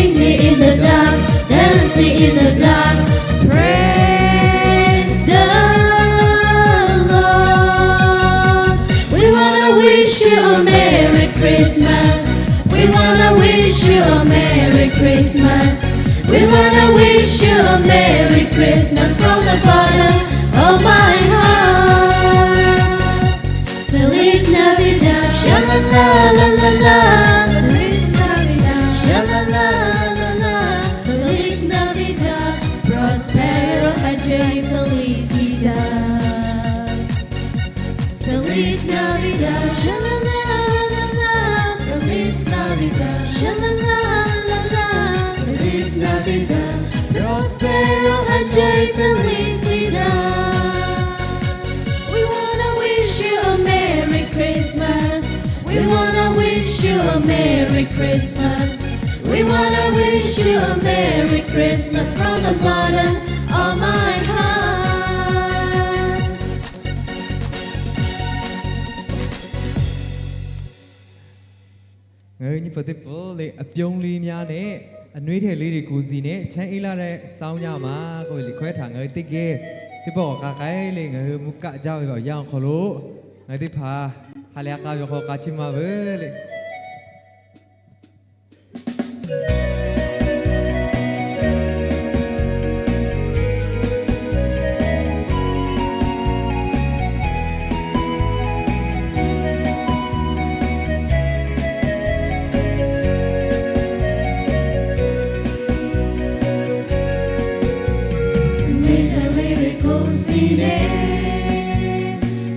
singing in the dark, dancing in the dark. Praise the Lord. We wanna wish you a Merry Christmas. We wanna wish you a Merry Christmas. We wanna wish you a Merry Christmas from the bottom of my heart. Feliz Navidad, sha la la la la la. Feliz Navidad, sha la la la la la. Feliz Navidad, prospero año y felicidad. Feliz Navidad, sha la la la la. Feliz Navidad, sha la la la la. Feliz Navidad, prospero año y felicidad. We wanna wish you a Merry Christmas. We wanna wish you a Merry Christmas. We wanna wish you a Merry Christmas from the bottom of my heart. Ngaˬ hui nyi hpu teˇ hpu le, အပြုံးလေးများနဲ့ အနွေးထည်လေးတွေကို စီနဲ့ ချမ်းအေးလှတဲ့ ဆောင်းညမှာ k'oˆ ve liꞈ hkawehˇ htaꞈ ngaˬ hui teˇ geh teˇ pawˆ k'awꞈ k'ai k'ai le, ngaˬ hui mvuhˇ kaˆ jaˇ ve awˬ yanˇ awˬ hk'aw lo ngaˬ hui teˇ hpaˍ ha lehˬ a k'a ve awˬ hk'aw k'ai chiˇ ma veuˬ le. Nui htaꞈ ve k'o, si le,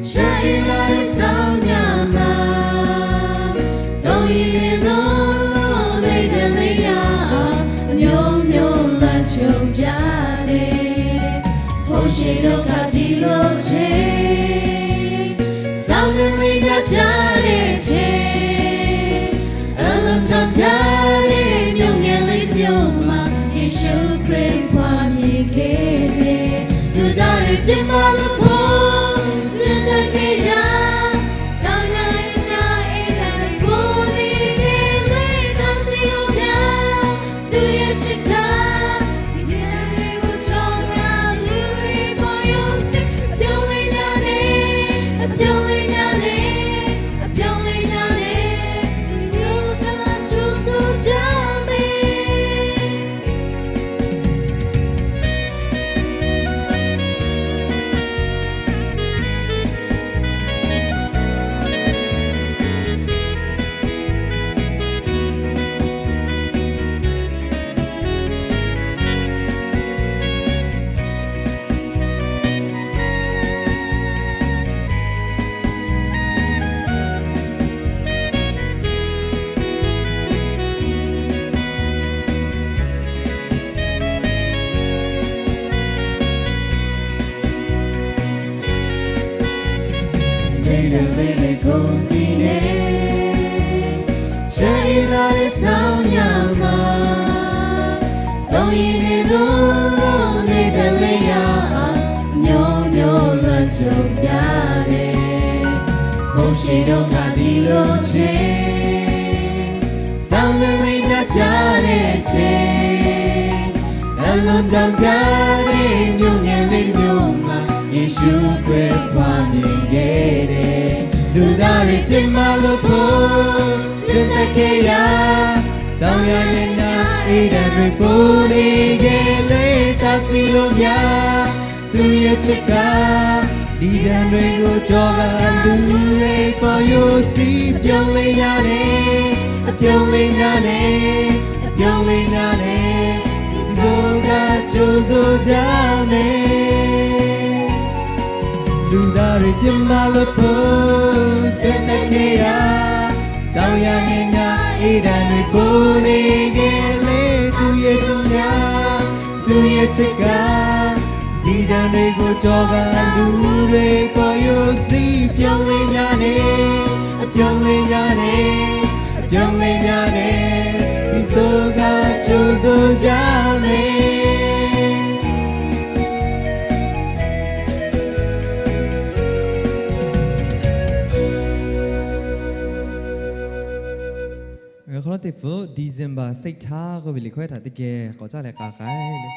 chaˇ e laˇ ve ဆောင်းညမှာ တောင်ရေတွေ လုံးလုံး နွေထည်လေးများ အမျိုးမျိုး လာချုပ်ကြတယ်။ ဟိုးရှေ့တုန်းက ဒီလိုချိန် စောင်းနွေလေး ညချတဲ့ချိန် အလွန်ချော့ချတဲ့ မြို့ငယ်လေးတစ်မြို့မှာ ယေရှုခရစ် ဖွားမြင်ခဲ့တယ်။ လူသားတွေ ပြစ်မှားလွတ်ဖို့ ဆင်းသက်ခဲ့ရာ ဆောင်ရာအင်္ဂါ အိမ်ထောင်တွေ ဘိုးလေးငယ်လေး တန်းစီအောင်များ သူ့ရဲ့ချစ်ခင် ဒီထက်တွေ ကို ချော့ရ လူတွေ ပေါ်ရုံစင် အပြုံးလေးများနဲ့ အပြုံးလေးများနဲ့ အပြုံးလေးများနဲ့ သူ့ကို ကြိုဆိုကြမယ်။ Teˇ dawˇ ngaˬ tiˉ lo chehˇ, saˍ laꞈ leh ngaˬ caˇ leh chehˇ, a loˍ caˇ caˇ ve mvuhˇ ngeh leh mvuhˇ ma, Yeˍsuˆ Hkriꞈ hpaˇ nyi geh dehꞈ, luˬ daꞈ ve teˇ maˇ lo hpoˆ suh taˇ kehˬ yaˇ, saˍ yaˇ leh ngaˬ Eˇdaˍ ve po neˇ geh leh taˇ siˍ lo yaˇ, tuˬ yehˬ chi kaꞈ, Eˇdaˍ ve g'uˇ cawˬ g'a tuˬ ve paw yoˬ siˍ, a pyonˇ leh yaˇ leh, a pyonˇ leh yaˇ leh, a pyonˇ leh yaˇ leh, tiˇ so g'a co zo jaˇ mehˍ. Luˬ daꞈ ve teˇ maˇ lo hpoˆ suh taˇ kehˬ yaˇ, saˍ yaˇ leh ngaˬ Eˇdaˍ ve po neˇ geh leh tuˬ yehˬ co yaˇ, tuˬ yehˬ chi kaꞈ, Eˇdaˍ ve g'uˇ cawˬ g'a tuˬ ve paw yoˬ siˍ, a pyonˇ leh yaˇ leh, a pyonˇ leh yaˇ leh, a pyonˇ leh yaˇ leh, tiˇ so g'a co zo jaˇ mehˍ. Ngaˬ hui hk'aw lo teˇ hpfuhˆ December six htaˇ k'oˆ ve liꞈ hkawehˇ htaꞈ teˇ geh k'awꞈ caˇ leh k'a k'ai le.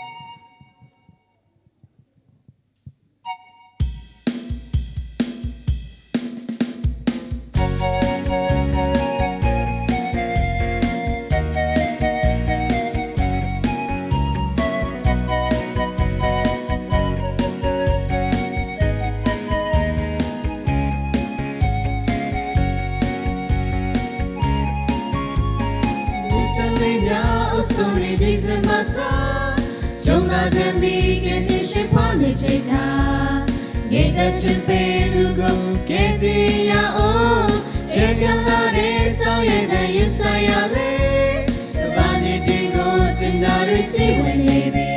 G'uiˬsha ve yaˇ awˬ suhˍ ve December suhˍ, co laˬ daꞈ miˬ kehˬ te shehˍ hpaˇ neˇ chehˇ kaꞈ, ngeh daꞈ chehˇ ve luˬ g'awˇ kehˬ te yaˇ oˬ, chehˇ sha laˇ ve saˍ yaˇ htaꞈ yehˬ saˍ yaˇ leh, vaˇ neˇ teˇ g'aˇ chi naˍ riˍ siˍ ve le ve,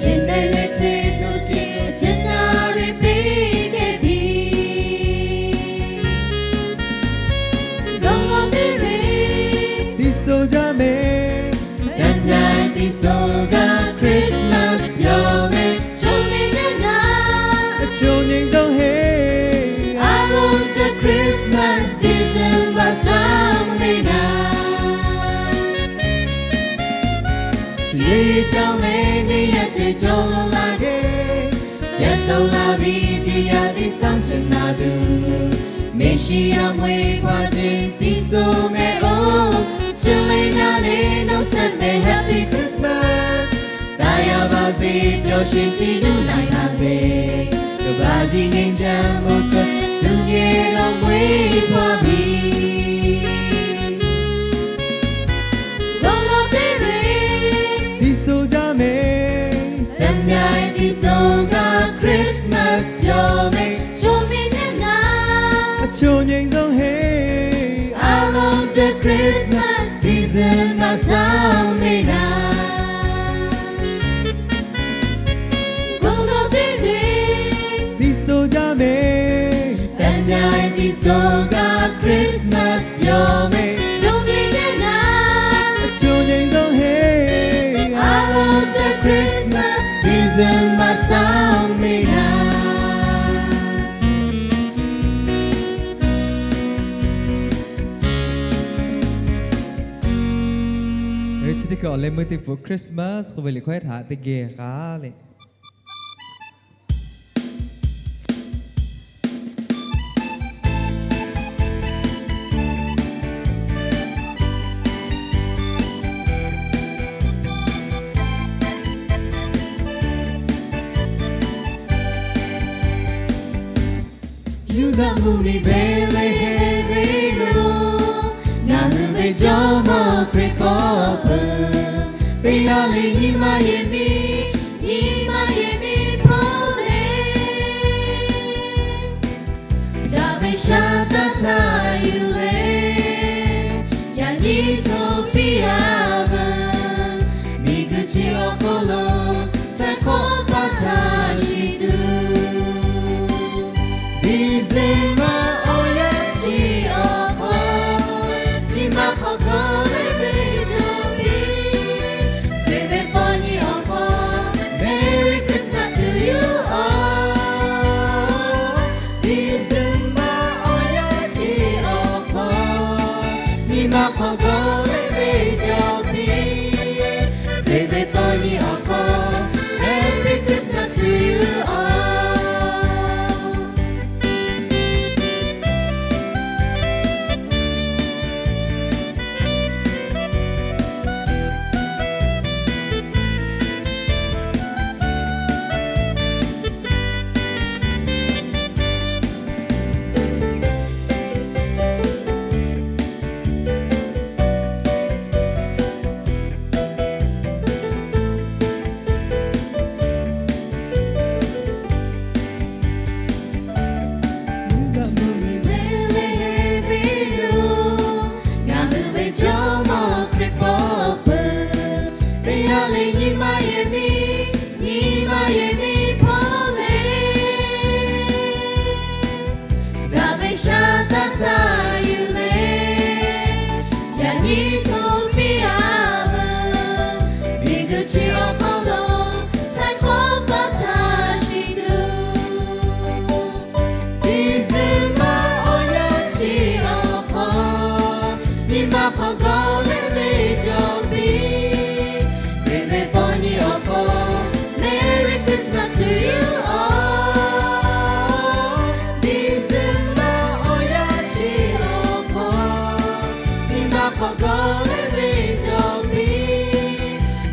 yehˬ te leh te to kehˬ chi naˍ riˍ piˇ kehˬ piˇ. Dawˇ law teˇ ve tiˇ so jaˇ mehˍ. Taˇ nyaˇ tiˇ so g'a Christmas pyawˬ ve, chaw nyi nyi naˍ, chaw nyi nyi heˆ. A loˍ teˇ Christmas December suhˍ ve naˍ, le taw leh neˇ yaˇ teˇ cawˬ lo laˇ geh, yaꞈ shawˍ laˇ ve teˇ yaˇ teˇ sanˇ chi naˍ tuˬ, Meˍsiˉyaꞈ mvuhˇ hpaˇ ceˇ tiˇ so mehˍ oˬ. Chi leh naˍ leh nawˬ sehˍ mehˍ Happy Christmas. Taˇ yaˇ baˬ zeˬ pyawˬ sheˍ chi nuˇ na g'a zeˬ, g'a baˬ jiˇ nyi chaˇ mvuhˇ tuˬ tuˬ nyi lawˬ mvuhˇ hpaˇ miˬ. Dawˇ law teˇ ve tiˇ so jaˇ mehˍ. Taˇ nyaˇ tiˇ so g'a Christmas pyawˬ ve, chaw nyi nyi naˍ, chaw nyi nyi heˆ. A loˍ teˇ Christmas December suhˍ ve naˍ, g'uˇ naw teˇ ve tiˇ so jaˇ mehˍ. Taˇ nyaˇ tiˇ so g'a Christmas pyawˬ ve, chaw nyi nyi naˍ, chaw nyi nyi heˆ. A loˍ teˇ Christmas December suhˍ ve naˍ. Chi teˇ hkui awˬ leh meuˇ teˇ hpfuhˆ Christmas k'oˆ ve liꞈ hkawehˇ htaꞈ teˇ geh k'a le. Yuˇdaꞈ mvuhˇmiˬ Behˍlehˍhehnˍ venˇ lo, ngaˬ hui ve Jawˇmawˇ Hkriꞈ pawˆ peuˬ. Teˇ g'aˇ lehˬ nyi ma yehˬ miˇ, nyi ma yehˬ miˇ hpawˇ lehˬ, daꞈ ve sha taˇ htaˇ yuˬ leh, yaꞈ nyi hto piˇ a veuˬ. Miˬguiˬ chi awˬ hk'aw lo htaiˍ hk'awꞈ paˇ htaˇ shiˍ tuˬ, December awˬ yanˇ chi awˬ hk'aw, nyi ma hk'aw k'awꞈ leh ve cawˬ piˇ. Hkriꞈ ve pawˆ nyi awˬ hk'aw, Merry Christmas to you all. December awˬ yanˇ Maˇ hk'awꞈ g'awˇ leh ve cawˬ piˇ, Hkriꞈ ve paw nyi awˬ hk'aw, Happy Christmas to you all. Ngaˬ hui ve Jawˇmawˇ Hkriꞈ paw peuˬ, teˇ yanˇ leh nyi ma yehˬ miˇ, nyi ma yehˬ miˇ hpawˇ leh, daꞈ ve sha taˇ taˇ yuˬ leh, yaꞈ nyi hto piˇ a veuˬ. Miˬguiˬ chi awˬ hk'aw lo htaiˍ hk'awꞈ pa htaˇ shiˍ tuˬ, December awˬ yanˇ chi awˬ hk'aw, nyi ma hk'awꞈ g'awˇ leh ve cawˬ piˇ, Hkriꞈ ve paw nyi awˬ hk'aw, Merry Christmas to you all. December awˬ yanˇ chi awˬ hk'aw, nyi ma hk'awꞈ g'awˇ leh ve cawˬ piˇ,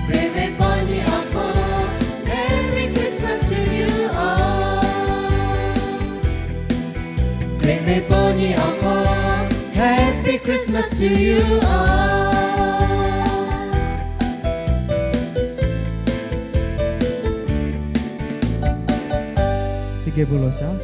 Hkriꞈ ve paw nyi awˬ hk'aw, Merry Christmas to you all. Hkriꞈ ve paw nyi awˬ hk'aw, Happy Christmas to you all. Teˇ geh bon lawˬ shaˍ.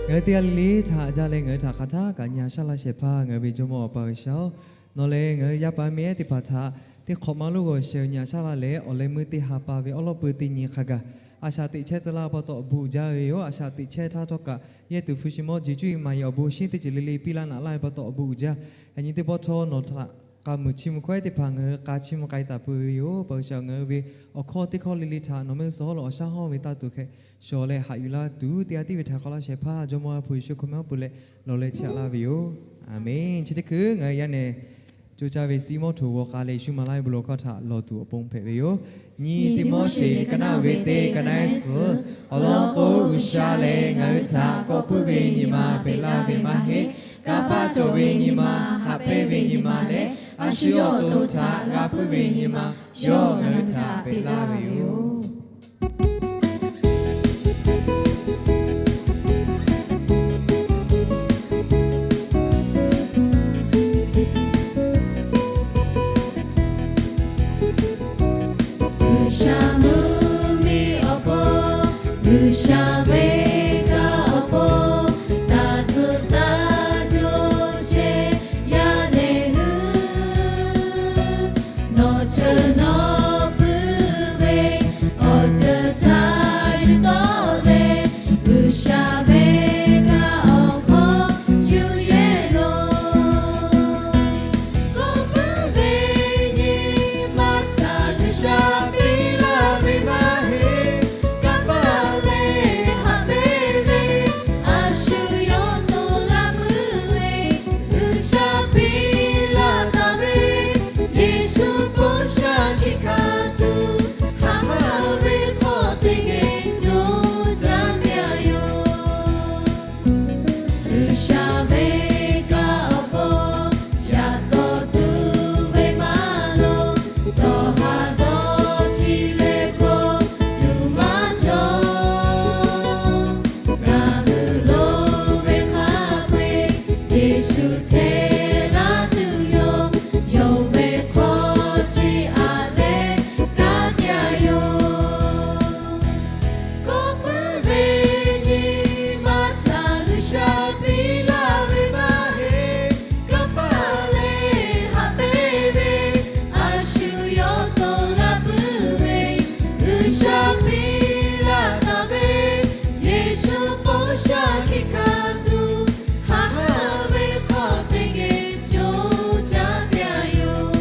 Ngaˬ hui teˇ g'aˇ le le htaꞈ jaˇ leh ngaˬ hui htaꞈ hk'aˬ htaˇ kaꞈ nyi a shaˉ laˇ shehˍ hpaˇ ngaˬ hui ve Jawˇmawˇ Awˬ pa G'uiˬsha-oˬ, nawˬ lehˬ ngaˬ hui yaˇ paˍ mehˆ teˇ hpaˍ htaꞈ teˇ hk'awꞈ ma lo g'awˬ shehˍ nyi a shaˉ laˇ leh, awˬ leh meuˇ teˇ ha pa ve awˉ lawˉ pui teˇ nyi hk'a gaˬ, a shaꞈ teꞈ chehˇ tcuh laˇ pa taw awˬ bon uiˍ jaˇ ve yoˬ. A shaꞈ teꞈ chehˇ htaˇ htawˇ kaꞈ yehˇ tuˬ hpu shi mawˇ jeˬ cuˇ yiˍ maˍ yiˍ awˬ bon shinˉ teˇ ceuˬ le le piˇ laˇ naꞈ laˇ ve pa taw awˬ bon uiˍ jaˇ. Yaꞈ nyi teˇ pawˆ htawˇ nawˬ htaꞈ k'a muiˬ chi mvuh hkawehˉ teˇ hpaˍ ngaˬ hui k'a chiˇ mvuh k'ai taˍ peuˬ ve yoˬ. Pa G'uiˬsha, ngaˬ hui ve awˬ hkawˇ teˇ hkawˇ le le htaꞈ nawˬ mehˆ suh hawˉ lo awˬ shaˉ hawˇ ve taˇ tuˬ hk'e, shawˍ leh haꞈ yuˬ laˇ tuˬ teˇ g'aˇ tiˉ ve htaꞈ hk'awꞈ laˇ shehˍ hpaˇ Jawˇmawˇ Hpu Yeˍsuˆ Hkriꞈ mehˆ awˬ pui leh lawˬ leh chiˇ aꞈ laˇ ve yoˬ. Aˍmenˍ. Chi teˇ hkui ngaˬ hui yaˇ nehˬ co caˇ ve siˉ mawˇ htoꞈ g'aw k'a leh Yeˍsuˆ maˍ laˇ ve bon lawˬ hkawˇ htaꞈ lawˬ tuˬ awˬ pon hpehꞈ ve yoˬ. Nyi Tiˆmoˉseˍ ka naˆ ve teˇ ka naˆ ehˉ suhˍ, awˬ lawn k'o G'uiˬsha lehˬ ngaˬ hui htaꞈ kawˆ puiˉ ve nyi ma peꞈ laˇ ve maˇ heˆ. Kanˇ paˆ cawˬ ve nyi ma, haꞈ pehnˇ ve nyi ma leh a shu yawˇ awˬ to htaꞈ g'a puiˉ ve nyi ma yawˇ ngaˬ hui htaꞈ peꞈ laˇ ve yoˬ. G'uiˬsha mvuhˇmiˬ awˬ pon, G'uiˬsha ve kaꞈ awˬ pon, taˍ tcuh taˇ jaw chehˇ yaˇ nehˬ hui, nawˬ cheuˬ nawˬ puiˉ ve awˬ ceuˬ htaꞈ yuˬ tawˆ leh, G'uiˬsha ve kaꞈ awˬ hk'aw yuˬ yehˬ lo kawˆ puiˉ ve nyi ma htaꞈ G'uiˬsha piˇ laˇ ve maˇ heˆ. Kanˇ paˆ leh haꞈ pehnˇ ve a shu yawˇ to g'a puiˉ ve, G'uiˬsha piˇ laˇ taˍ ve Yeˍsuˆ bon sha hkiˆ hkanˍ tuˬ, haꞈ haˉ ve hk'aw teˇ geh co jaˇ pehˍ a yoˬ. G'uiˬsha ve kaꞈ awˬ pon, yaꞈ taw tuˬ ve maˇ loˍ, dawˬ haˍ dawˇ hkiˇ leh k'o tuˬ maˇ cawˬ. Ngaˬ hui loˍ ve hk'a peu-eˬ, Yeˍsuˆ hteˇ laˇ tuˬ yoˬ. Yonˍ ve hk'aw chi aꞈ leh kaˇ pehˍ a yoˬ. Kawˆ puiˉ ve nyi ma htaꞈ G'uiˬsha piˇ laˇ ve maˇ heˆ. Kanˇ paˆ leh haꞈ pehnˇ ve a shu yawˇ to g'a puiˉ ve, G'uiˬsha piˇ laˇ taˍ ve Yeˍsuˆ bon sha hkiˆ hkanˍ tuˬ, haꞈ haˉ ve hk'aw teˇ geh co jaˇ pehˍ a yoˬ.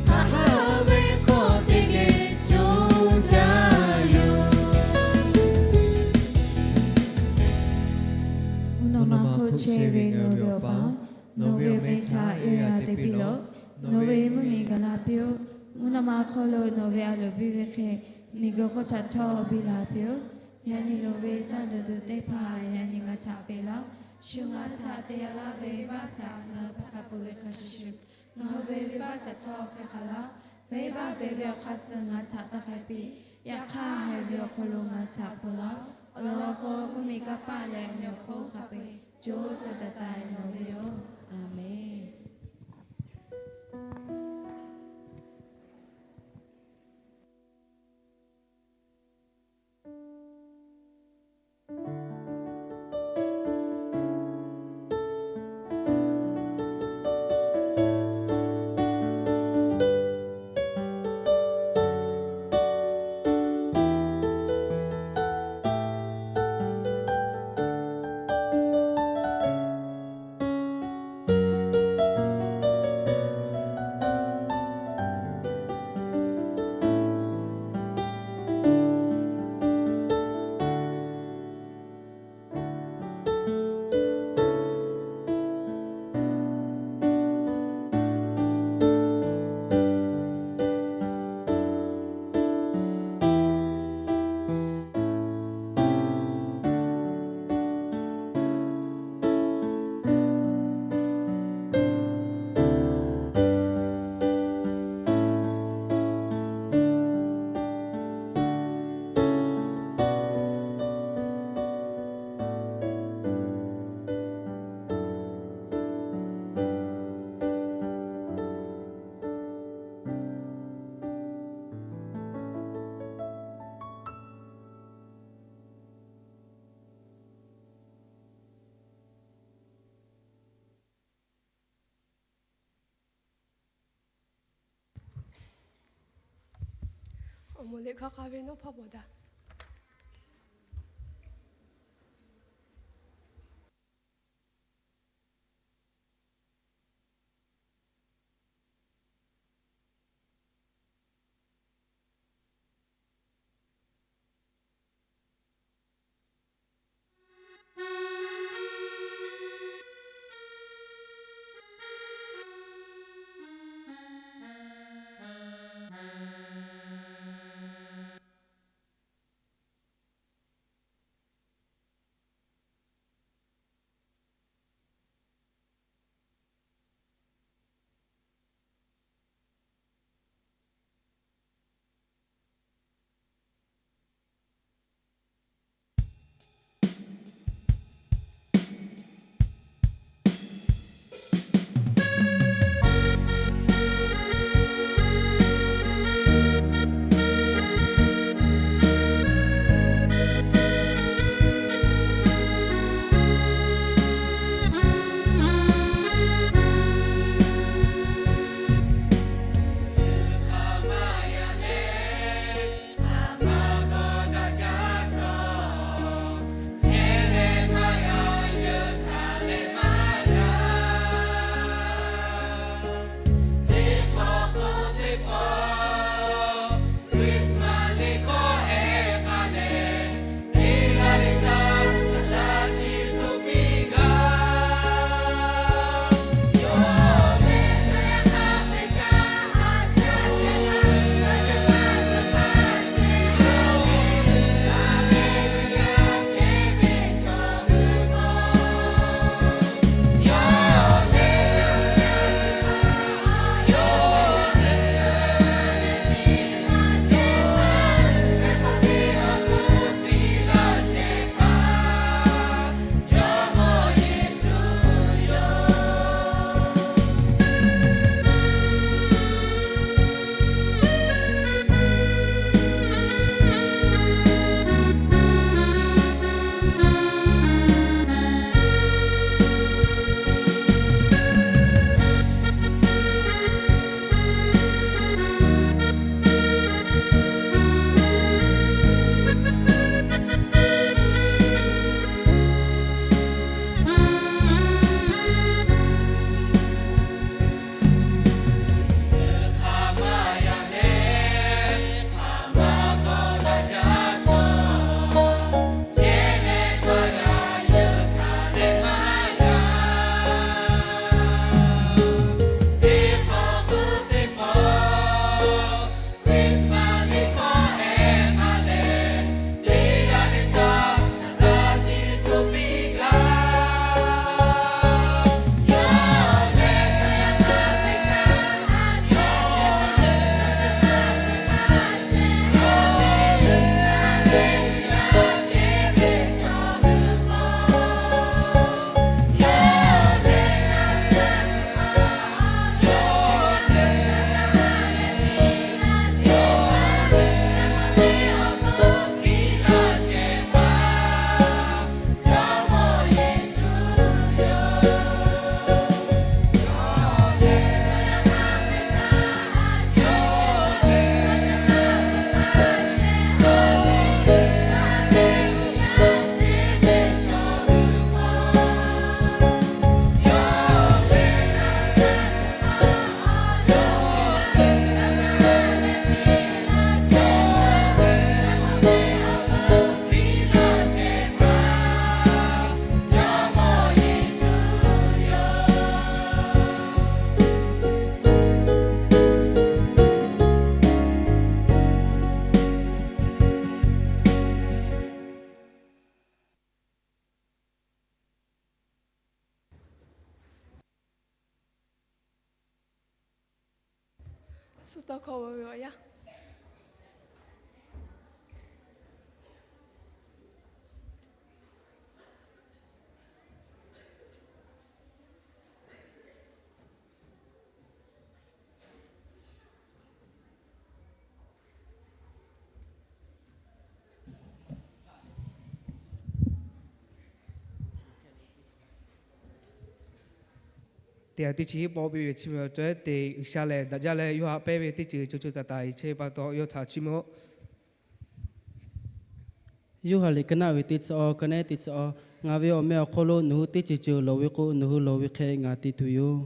Haꞈ haˉ ve hk'aw teˇ geh co jaˇ yoˬ. Uˉ nawˬ ma hk'oˆ chehˇ ve ngaˬ hui ve Awˬ pa, Nawˬ ve awˬ meh htaꞈ yawˇ yaꞈ te piˇ lawˬ. Nawˬ ve mvuhˇmiˬ gaˬ la piˇ-oˆ. Mvuhˇ naw ma hk'oˆ lo nawˬ ve a loˍ biˇ ve hk'e, miˬguiˬ hk'oˆ htaꞈ htawˇ biˇ la piˇ-oˆ. Yaꞈ nyi nawˬ ve caˇ tuˬ teˇ hpaˍ yaꞈ nyi ngaˬ htaꞈ peꞈ laˇ. Shu ngaˬ htaꞈ te yaꞈ laˇ ve venˇbaˆ htaꞈ ngaˬ hui hpehꞈ hk'a peuˬ ve hk'a shuˍ shuˍ, ngaˬ hui ve venˇbaˆ htaꞈ htawˇ hpehꞈ hk'a laˇ. Venˇbaˆ peꞈ ve awˬ hk'aˇ suh ngaˬ htaꞈ taˇ hk'a piˇ. Yaꞈ hk'aˇ, haiˬ ve awˬ hk'aw lo ngaˬ htaꞈ hpeuꞈ laˇ. Awˬ lawn k'o, mvuhˇmiˬ kanˇ paˆ leh awˬ meꞈ awˬ hponˇ hk'a peu-eˬ co caˇ taˍ taˍ ve nawˬ ve yoˬ. A menˬ. Awˬ moˍ liꞈ hk'aˇ hk'a ve nawˉ hpawˇ bawˬ daꞈ. Suh tawˇ hkawˇ ve awˬ yanˇ. Teˇ ha teˇ chi hiˉ pawˆ piˇ ve chi mvuh awˬ to ehˉ te G'uiˬsha lehˬ daꞈ jaˇ leh yawˇ haꞈ pehnˇ ve teˇ ceuˬ co co taiˍ taiˍ chehˇ ve pa taw yawˇ htaꞈ chiˇ mvuh-oˆ. Yoˇhanˬ liꞈ ka naˆ ve teˇ chi awˬ, ka naˆ teˇ chi awˬ, ngaˬ ve awˬ meh awˬ hk'aw lo nawˬ hui teˇ ceuˬ ceuˬ lawˬ ve k'o, nawˬ hui lawˬ ve hk'e ngaˬ te tuˬ yoˬ.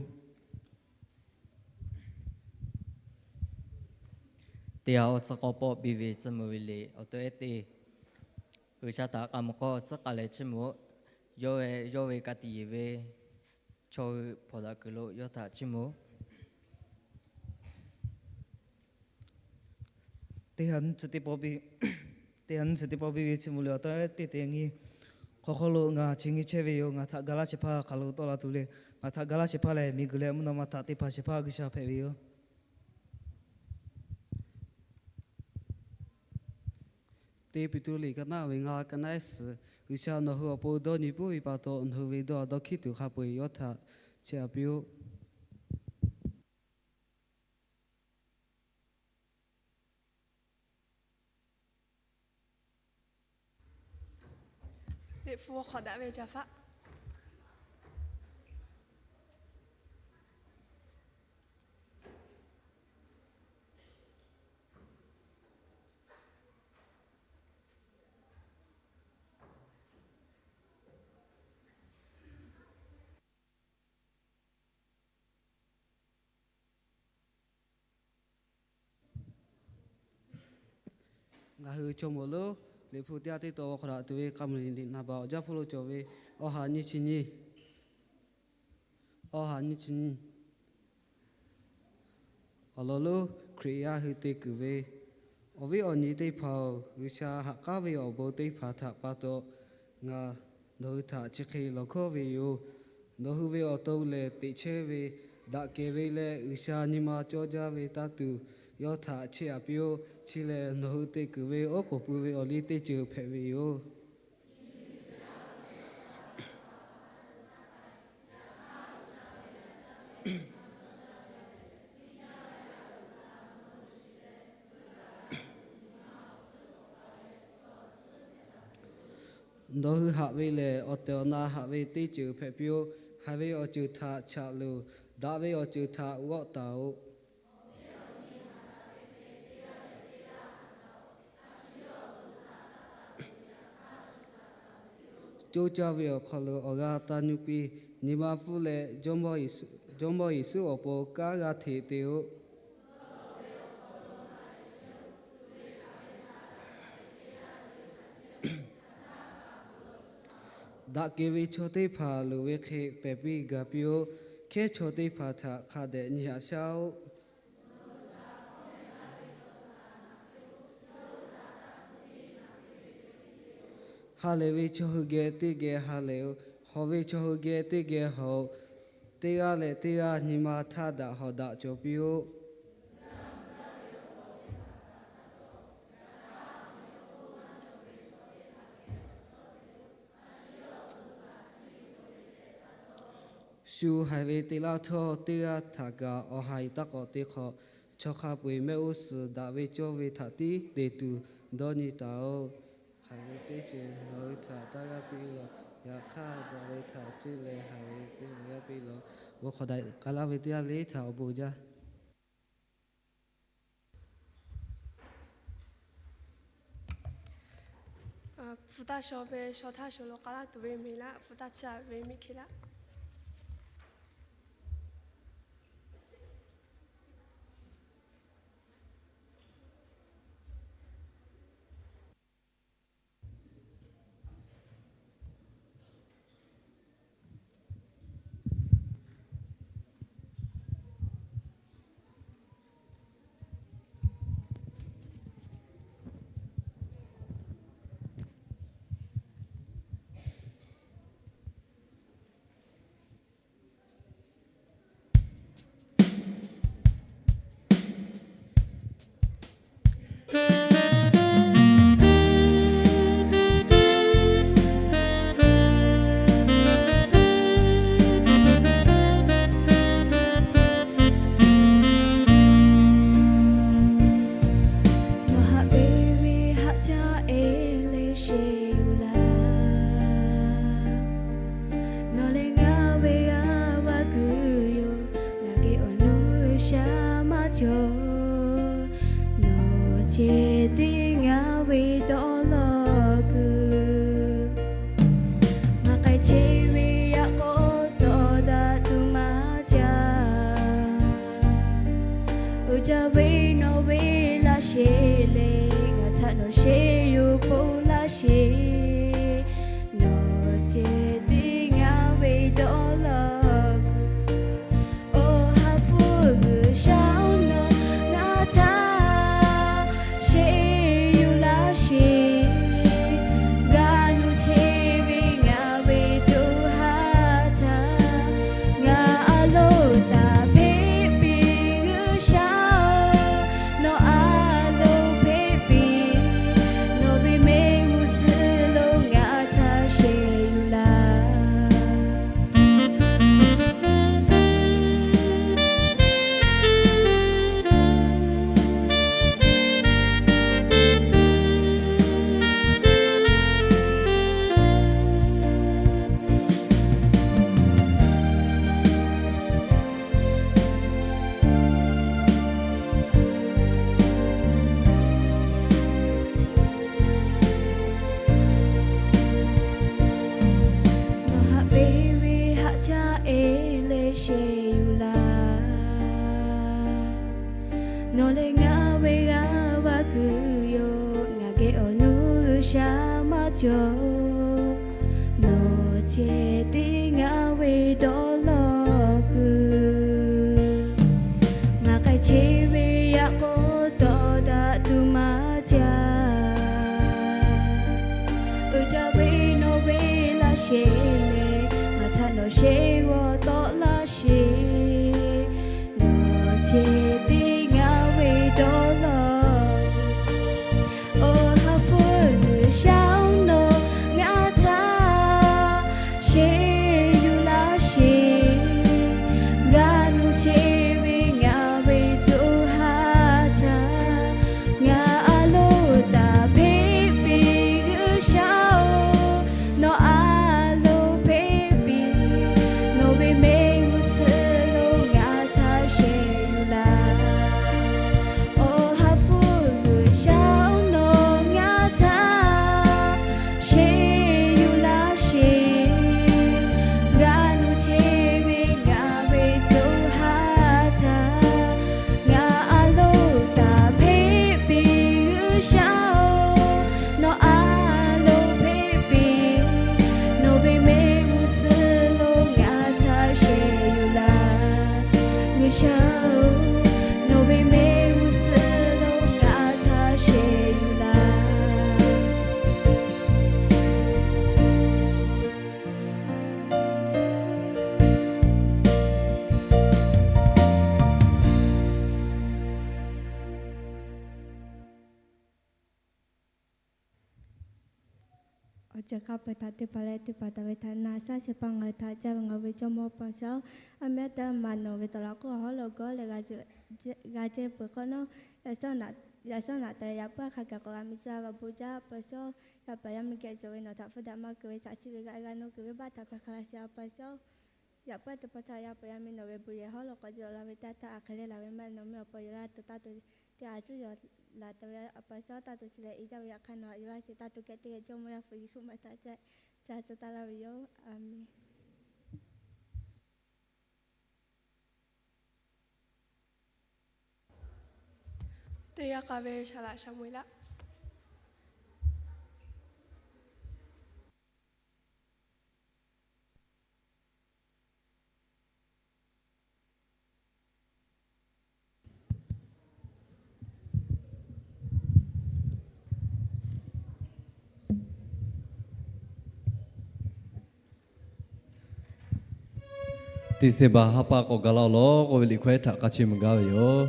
Teˇ ha awˬ tcuh k'awˇ pawˆ piˇ ve tcuh mvuh ve liꞈ awˬ to ehˉ te, G'uiˬsha htaꞈ k'a mawˬ k'awˇ suhˉ k'a leh chiˇ mvuh-oˆ. Yawˇ ve, yawˇ ve ka tiꞈ yeˬ ve chaw hui hpawnˬ daꞈ kuiˬ lo yawˇ htaꞈ chiˇ mvuh-oˆ. Teˇ ha nyiˇ chi teˇ pawˆ piˇ ve chi mvuh liꞈ awˬ to ehˉ te te nyi. Hk'aw hk'aw lo ngaˬ chi nyi chehˇ ve yoˬ. Ngaˬ htaꞈ ga laˇ shehˍ hpaˇ hk'aˬ lo tawˆ la tuˬ le. Ngaˬ htaꞈ ga laˇ shehˍ hpaˇ lehˬ, miˬguiˬ leh mvuhˇ naw ma htaꞈ te hpanˍ shehˍ hpaˇ G'uiˬsha hpehꞈ ve yoˬ. Teˇ Peˍtruˆ liꞈ ka naˆ ve ngaˇ, ka naˆ ehˉ suhˍ. G'uiˬsha nawˬ hui awˬ pon dawˇ nyi puiˉ ve pa taw, nawˬ hui ve dawˇ a dawˇ hkiˉ tuˬ hk'a peu-eˬ yawˇ htaꞈ chiˇ aꞈ piˇ-oˆ. Liꞈ hpu hk'aw daꞈ ve jaˇ hpaˆ. Ngaˬ hui chaw mawˬ lonˉ Liꞈ hpu teˇ g'aˇ teˇ taw hk'aw daꞈ tuˬ ve k'a meuˍ liꞈ naˍ baˬ awˬ jaˇ hpawˇ lo cawˬ ve awˬ ha nyiˇ chi nyiˇ, awˬ ha nyiˇ chi nyiˇ. Awˬ lawn lonˉ Hkriꞈ yaˇ hui te kuiˬ ve, awˬ viˉ awˬ nyi teˇ hpaˍ-oˬ, G'uiˬsha haꞈ k'aˉ ve awˬ bon teˇ hpaˍ htaꞈ pa taw, ngaˬ nawˬ hui htaꞈ chi hk'e lawˬ hkawˉ ve yoˬ. Nawˬ hui ve awˬ to lehˬ teꞈ chehˇ ve, daꞈ kehˬ ve leh G'uiˬsha nyi ma cawˇ jaˇ ve taˇ tuˬ, yawˇ htaꞈ chiˇ aꞈ piˇ-oˆ. Chi lehˬ nawˬ hui te kuiˬ ve oˉ k'oˍ pui ve awˬ liˇ teˇ ceuˬ hpehꞈ ve yoˬ. Nawˬ hui haꞈ ve lehˬ, awˬ tehˬ awˬ na haꞈ ve teˇ ceuˬ hpehꞈ piˇ-oˆ. Haiˬ ve awˬ ceuˬ htaꞈ chaꞈ loˬ. Daꞈ ve awˬ ceuˬ htaꞈ g'awˆ taˍ-oꞈ. Coˇ caˇ ve awˬ hk'aw lo awˬ g'aˇ taˇ nuˇ piˇ. Nyi ma pfuhˇ leh Jawˇmawˇ Yeˍsuˆ awˬ pon kanˉ g'aˇ hteꞈ te-oˆ. Daꞈ kehˬ ve chaw teˇ hpaˍ loˍ ve hk'e pehˬ piˇ gaˬ piˇ-oˆ. Hkehˉ chaw teˇ hpaˍ htaꞈ hk'a dehꞈ nyi haꞈ shaˉ-oˆ. Ha lehˬ ve chaw hui geh teˇ geh ha lehˬ-oꞈ. Hawˬ ve chaw hui geh teˇ geh hawˬ-oꞈ. Teˇ g'aˇ leh teˇ g'aˇ nyi ma htaˇ daꞈ hawˍ daꞈ cawˬ piˇ-oˆ. Shu haiˬ ve te laˇ htawˇ, teˇ g'aˇ htaꞈ kaꞈ awˬ haiˬ taˇ k'awꞈ te hk'awꞈ. Chaw hk'a peu-eˬ mehˆ g'uˇ suhˍ daꞈ ve cawˇ ve htaꞈ tiˉ te tuˬ dawˇ nyi taˍ-oꞈ. Haiˬ ve teˇ ceuˬ nawˬ hui htaꞈ taˇ g'aˇ piˇ lawˬ. Yaꞈ hk'aˇ, daꞈ ve htaꞈ cuˇ leh haiˬ ve teˇ g'aˇ piˇ lawˬ. Bon hk'awꞈ daꞈ k'ai laˇ ve teˇ g'aˇ le htaꞈ awˬ bon jaˇ. Hpu taˇ shaw ve shaw htaˇ shuˍ lo k'a laˇ tuˬ ve miˬ laˆ, hpu taˇ chiˇ a ve miˬ hk'e laˆ. G'uiˬsha e leh sheˍ yuˬ laˇ. Nawˬ lehˬ ngaˬ ve g'aˇ va kuiˬ yoˬ. Ngaˬ geh awˬ nuˇ G'uiˬsha maˇ cawˬ. Nawˬ ceh tiˉ ngaˬ ve dawˇ law kuiˬ. Ngaˬ k'ai cheˇ ve yaꞈ k'aw tawˍ daꞈ tuˬ maˇ caˇ. Uiˍ jaˇ ve nawˬ ve laˇ sheˍ lehˬ, ngaˬ htaꞈ nawˬ sheˍ g'awˬ tawˆ laˇ sheˍ. Nawˬ ceh tiˉ ngaˬ ve dawˇ law. Awˬ ha hpu G'uiˬsha-oˬ, nawˬ ngaˬ htaꞈ sheˍ yuˬ laˇ sheˍ. G'a nuˇ cheˇ ve ngaˬ ve co ha htaꞈ ngaˬ a loˍ taˍ hpeˆ piˇ. G'uiˬsha-oˬ, nawˬ a loˍ hpeˆ piˇ. Nawˬ ve mehˆ g'uˇ suhˍ lo ngaˬ htaꞈ sheˍ yuˬ laˇ. Awˬ ha hpu G'uiˬsha-oˬ, nawˬ ngaˬ htaꞈ sheˍ yuˬ laˇ sheˍ. G'a nuˇ cheˇ ve ngaˬ ve co ha htaꞈ ngaˬ a loˍ taˍ hpeˆ piˇ. G'uiˬsha-oˬ, nawˬ a loˍ hpeˆ piˇ. Nawˬ ve mehˆ g'uˇ suhˍ lo ngaˬ htaꞈ sheˍ yuˬ laˇ. G'uiˬsha-oˬ, nawˬ ve mehˆ g'uˇ suhˍ lo ngaˬ htaꞈ sheˍ yuˬ laˇ. Awˬ ceuˬ hk'a peu-eˬ htaꞈ teˇ hpaˍ leh teˇ hpaˍ taˍ ve htaꞈ na shaˉ shehˍ hpaˇ ngaˬ hui htaꞈ caˇ ve ngaˬ hui ve Jawˇmawˇ Awˬ pa G'uiˬsha-oˬ, a mehˉ teˇ maˬ nawˬ ve tawˍ laꞈ k'oˆ awˬ hawˉ lo gawˇ leh g'a jehˇ peuˬ hk'awꞈ nawˉ, yaꞈ shawˉ naꞈ taˍ yaꞈ puiˉ hk'a gaˬ k'awꞈ g'a miˬ tcuh g'a bon jaˇ Awˬ pa G'uiˬsha-oˬ. Yaꞈ paˍ yaˇ miˇ geh cawˬ ve nawˬ htaꞈ hpfuhˇ daꞈ maˇ keu ve chaꞈ chiˆ ve g'a g'a nuˇ kuiˬ ve baˆ htaꞈ hpehꞈ hk'a laˇ sheˍ Awˬ pa G'uiˬsha-oˬ. Yaꞈ puiˉ teˇ hpaˍ htaꞈ yaˇ paˍ yaˇ miˇ nawˬ ve bon yehˬ hawˉ lo k'awꞈ jaˇ laˇ ve teˇ htaˇ a hk'e le laˬ ve maˇ heˆ, nawˬ meh Awˬ pa yawˬ laˇ tuˬ taˇ tuˬ teˇ g'aˇ tcuhˉ yawˬ laˬ taˍ ve Awˬ pa G'uiˬsha-oˬ. Taˇ tuˬ chi lehˬ i jaˇ ve yaꞈ hk'aˇ nawˬ htaꞈ yuˬ laˇ sheˍ. Taˇ tuˬ kehˬ teˇ geh Jawˇmawˇ Yaˇ hpu Yeˍsuˆ maˇ htaꞈ ca ca tcuh taˍ laˇ ve yoˬ. A menˬ. Teˇ g'aˇ k'a ve Saˍ laꞈ Saˍmo-eˍlaˆ. December ha pa k'awꞈ gaˬ la-oˬ lawˬ k'oˆ ve liꞈ hkawehˉ htaꞈ k'a chi mvuh gaˇ ve yoˬ.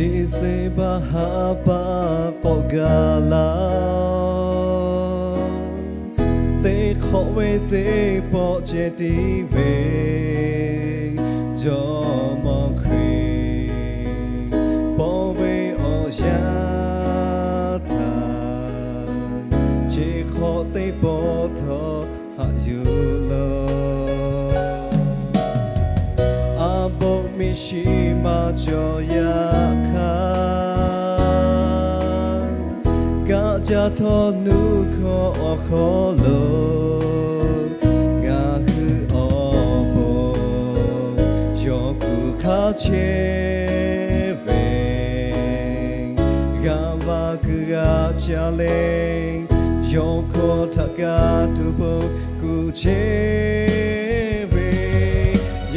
December ha pa k'awꞈ gaˬ la, teˇ hk'awꞈ ve teˇ pawˆ ceh tiˉ ve Jawˇmawˇ Hkriꞈ paw ve awˬ yanˇ htaꞈ chi hk'awꞈ teˇ pawˆ htawˇ haꞈ yuˬ la. A poˆ miˬ shiˍ maˇ cawˬ yaꞈ hk'aˇ, kaˆ jaˇ htawˇ nuˇ hkawˇ awˬ hk'aw lo ngaˬ hui awˬ pon yawˇ kuˬ hk'aˇ chehˇ ve, g'aˇ va kuiˬ g'a ca leh, yawˇ hkawˇ htaꞈ kaꞈ tuˬ pon kuˬ chehˇ ve,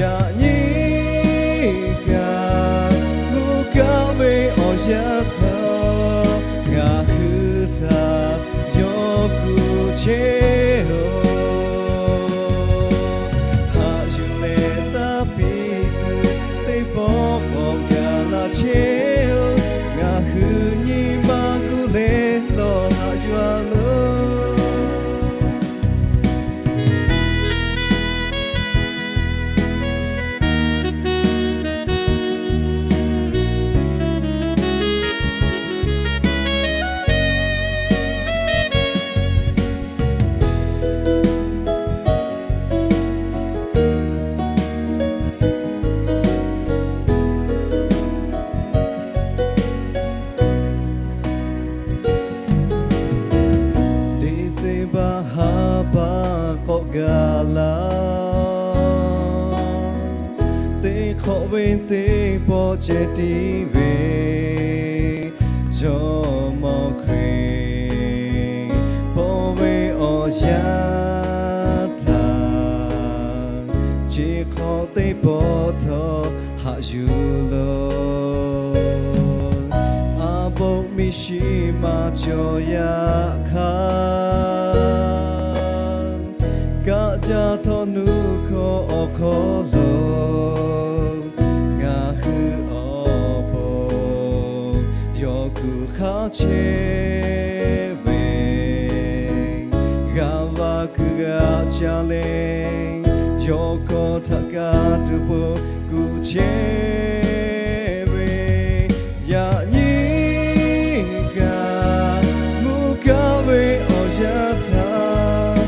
yaꞈ nyi kaꞈ mvuhˇ kaˆ ve awˬ yanˇ htaˇ ngaˬ hui htaꞈ yawˇ kuˬ chehˇ-oˬ. Haꞈ yuˬ leh taˇ piˇ tuˬ teˇ pawˆ k'awꞈ gaˬ la chehˇ-oˬ. Ngaˬ hui nyi ma gu leh lawˬ haꞈ yuˬ-a loˬ. ve teˇ pawˆ ceh tiˉ ve, Jawˇmawˇ Hkriꞈ pawˆ ve awˬ yanˇ htaˇ, chi hk'awꞈ teˇ pawˆ htawˇ haꞈ yuˬ loˬ. A poˆ miˬ shiˍ maˇ cawˬ yaꞈ hk'aˇ, kaˆ jaˇ htawˇ nuˇ hkawˇ awˬ hk'aw lo ngaˬ hui awˬ pon yawˇ kuˬ hk'a chehˇ ve, g'a va kuiˬ g'a ca leh, yawˇ hkawˇ htaꞈ kaꞈ tuˬ po kuˬ chehˇ ve, yaꞈ nyi kaꞈ mvuhˇ kaˆ ve awˬ yanˇ htaˇ,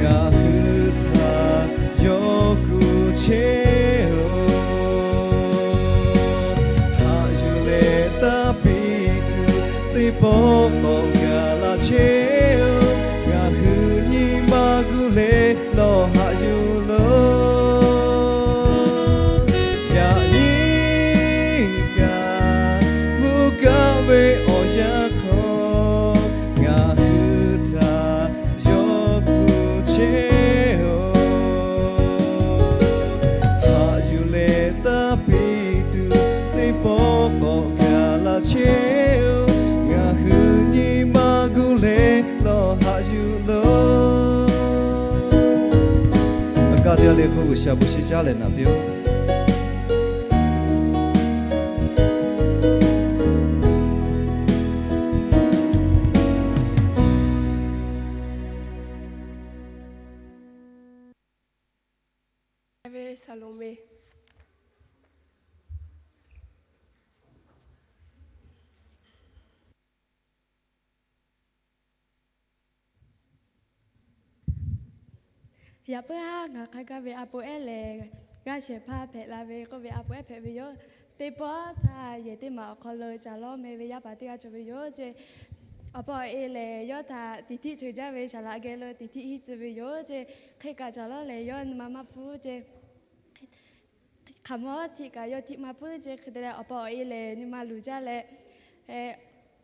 ngaˬ hui htaꞈ yawˇ kuˬ chehˇ-oˬ. Haꞈ yuˬ leh taˇ piˇ tuˬ, teˇ pawˆ k'awꞈ gaˬ la chehˇ-oˬ. Ngaˬ hui nyi ma gu leh lawˬ haꞈ yuˬ loˬ. Yaꞈ nyi kaꞈ mvuhˇ kaˆ ve awˬ yanˇ hk'aw, ngaˬ hui htaꞈ yawˇ kuˬ chehˇ-oˬ. Haꞈ yuˬ leh taˇ piˇ tuˬ, teˇ pawˆ k'awꞈ gaˬ la chehˇ-oˬ. Ngaˬ hui nyi ma gu leh lawˬ haꞈ yuˬ loˬ. A kaˇ teˇ g'aˇ le hk'oˆ G'uiˬsha bon shinˉ caˉ leh naˍ piˇ-oˆ. Ve Saˍloˍmeˍ. Yaꞈ puiˉ haˉ ngaˬ hk'a gaˇ ve a po ehˉ lehˬ, g'aˇ shehˍ hpaˇ hpehꞈ la ve k'oˆ ve a po ehˉ hpehꞈ ve yoˬ. Teˇ pawˆ htaˇ yehˬ teˇ maˬ awˬ hk'aw lo caˬ lawˇ meh ve yaˇ paˍ teˇ g'aˇ cawˬ ve yoˬ. Ceˇ, awˬ pa awˬ e lehˬ yawˇ htaꞈ tiˍ htiˆ cheuˬ jaˇ ve saˍ laꞈ geh lo tiˍ htiˆ hiˆ tcuh ve yoˬ. Ceˇ, hk'e kaꞈ caˬ lawˇ lehˬ yawˇ nyi ma maˇ pfuhˇ ceˇ. Hk'aˬ mawˇ htiˆ kaꞈ yawˇ htiˆ maˇ puiˉ ceˇ. Hk'e te leh awˬ pa awˬ e lehˬ nyi ma luˬ jaˇ leh,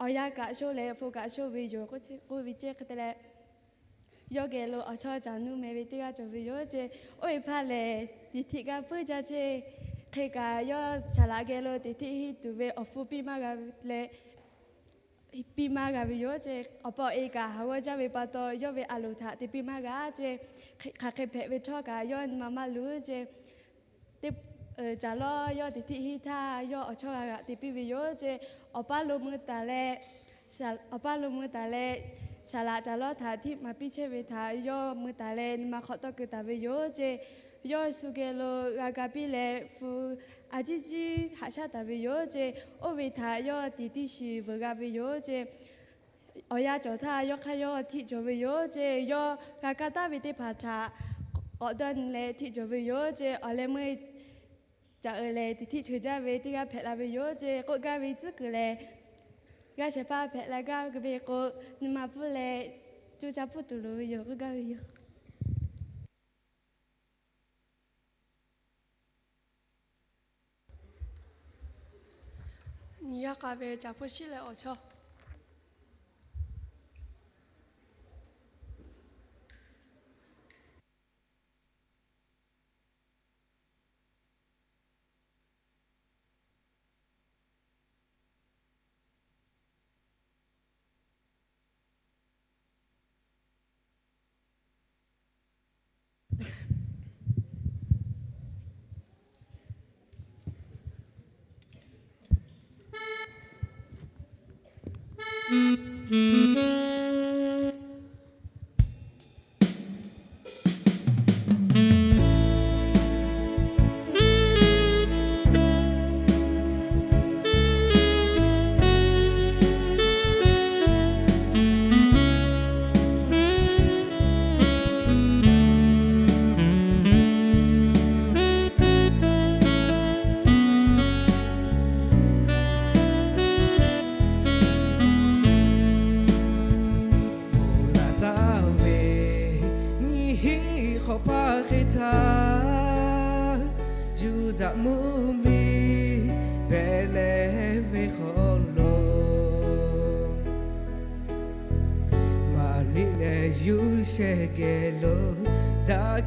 awˬ yanˇ kaꞈ shoˆ leh hpu kaꞈ shoˆ ve yoˬ k'oˆ ve ceˇ. Hk'e te leh yawˇ geh lo awˬ chawˇ caˬ nuˇ meh ve teˇ g'aˇ cawˬ ve yoˬ ceˇ. Oˇ ve hpaˇ lehˬ, tiˍ htiˆ g'a puiˉ jaˇ ceˇ. Hk'e kaꞈ yawˇ saˍ laꞈ geh lo tiˍ htiˆ hiˆ tuˬ ve awˬ hpu piˇ maˇ g'a leh, piˇ maˇ g'a ve yoˬ ceˇ. Awˬ pa awˬ e kaꞈ haˍ g'awˇ jaˇ ve pa taw, yawˇ ve a loˍ htaꞈ te piˇ maˇ g'a ceˇ. Hk'aˬ hk'e hpehꞈ ve htawˇ kaꞈ yawˇ nyi ma maˇ luˬ ceˇ. Teˇ, caˬ lawˇ yawˇ tiˍ htiˆ hiˆ htaˇ, yawˇ awˬ chawˇ g'a g'aꞈ te piˇ ve yoˬ ceˇ. Awˬ paˇ lo mui taˍ leh, awˬ paˇ lo mui taˍ leh, saˍ laꞈ caˬ lawˇ htaꞈ htiˆ maˍ piˇ chehˇ ve htaꞈ yawˇ mui taˍ leh nyi ma hk'awꞈ tawˇ keu taˍ ve yoˬ ceˇ. Yawˇ shu geh lo g'a ga piˇ leh hpu a ciˉ ciˉ haꞈ shaˉ taˍ ve yoˬ ceˇ. Oˇ ve htaꞈ yawˇ tiˍ tiˇ shiˍ veuꞈ g'a ve yoˬ ceˇ. Awˬ yanˇ cawˬ htaˇ yawˇ hk'aˇ yawˇ htiˆ cawˬ ve yoˬ ceˇ. Yawˇ g'a kaˇ taˉ ve teˇ hpaˍ htaꞈ k'awꞈ dawˇ nyi leh htiˆ cawˬ ve yoˬ ceˇ. Awˬ leh meuˇ caꞈ uiˍ lehˬ, tiˍ htiˆ cheuˬ jaˇ ve teˇ g'aˇ hpehꞈ la ve yoˬ ceˇ k'oˆ gaˇ ve tcuhˉ kuiˬ lehˬ, g'aˇ shehˍ hpaˇ hpehꞈ la gaˇ ve k'o, nyi ma pfuhˇ leh coˇ caˇ pfuhˇ tuˬ loˍ ve yoˬ k'oˆ gaˇ ve yoˬ. Nyi yaˇ k'a ve caˬ hpuˇ shiˉ leh awˬ chawˇ.